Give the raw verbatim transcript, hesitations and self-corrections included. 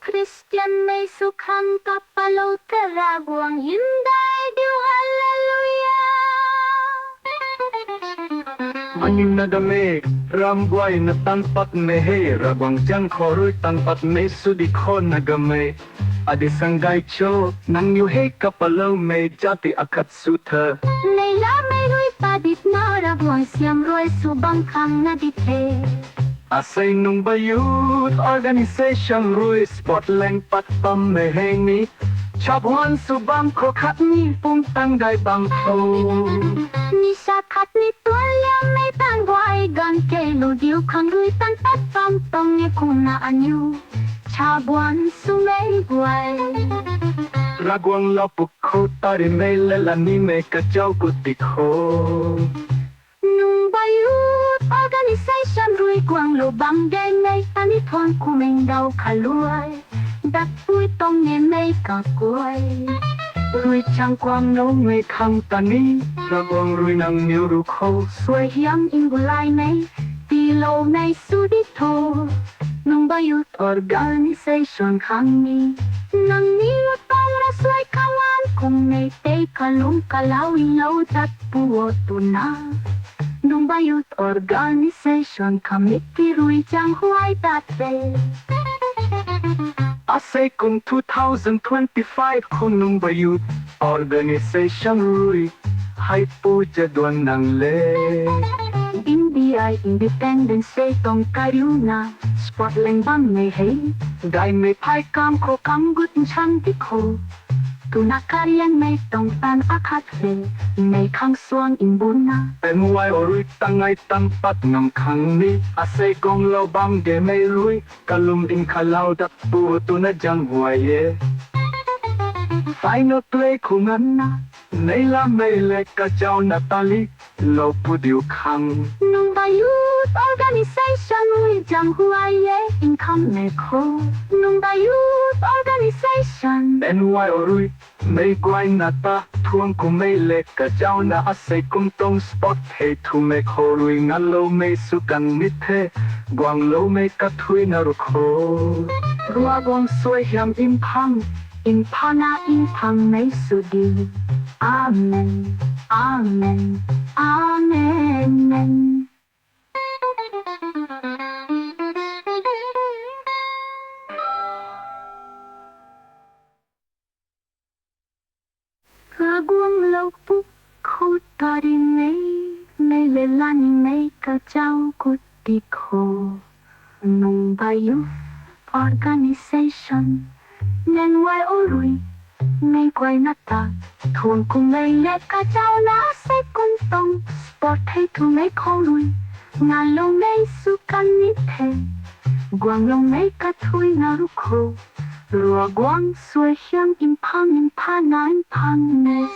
Khristianmei sw khang kapalou ta Ravguangc hymdaih diu, Hallelujah. Manin na game, ram guayna tang patmei hei, Ravguangc zaeng khou rui tang patmei sw di kho na game. Adi sang gay cho, nangniw hei kapaloumei jati akhat sw the. Neihlamei rui padikna Ravguangc siam rui sw bam khang na di the. Asei Nungba Youth Organization rui sport lang pat bammei hei ni, chabuan sw bam khou khatni pumtan gay bam khou, nisa khatni tuanliangmei tan guay ganv kei lu diu khang rui tan pat bam tuang e. Kumna aniu chabuan swmei guay, Ravguangc lou puk khou tarimei le lanimei kachau gut di kho. Nungba Youth Organization rui guanglou bam gaymei tani thuan kumeng daw khaluai, datpui tuang nemei kaguay rui chang kuangloumei khang tani, Ravguangc rui nangniw ru khou suaihiam ngulaimei tiiloumei sw di tho. Nungba Youth Organization khang ni, nangniw tuang ravsuai kaman kummei tei kalung kalau nlou dat pu o twna, Nungba Youth Organization Committee rui zaenghuay tat e. Asei kum two thousand twenty-five khou Nungba Youth Organization rui hei pu zaduan nang le, India Independence Day tuang kariuna sport lang bammei hei, gaymei phey kang khou kang gut nchan di kho, twna karianmei tuang tan akhat le, mei khang suang mbuna N Y O rui tangai tan pat ngam khang ni, asei guanglou bam gaymei rui kalum nkhalau dat pu twna zaenghuay e. Final play khou nganvna, neihlamei le kachauna tali lou pu diu khang, Nungba Youth Organization rui zaenghuay e. Nkhamhmei khou Nungba Youth Organization, N Y O rui mei guayna ta thuan kummei le kachauna asei kum tuang sport hei thumei khou rui nganloumei sw kan ni the. Guangloumei kathuina ru kho. Ravguangc suaihiam mphang, mphana mphangmei sw di. Amen. Amen. Amen. Kaguanglou puk khou tarimei, mei le lanimei kachau gut di kho. Nungba Youth Organization, N Y O rui mei guayna ta thuan kummei le kachauna asei kum tuang sport hei thumei khou rui nganloumei sw kan ni the. Guangloumei kathuina ru kho. Ravguangc suaihiam mphang mphana mphangmei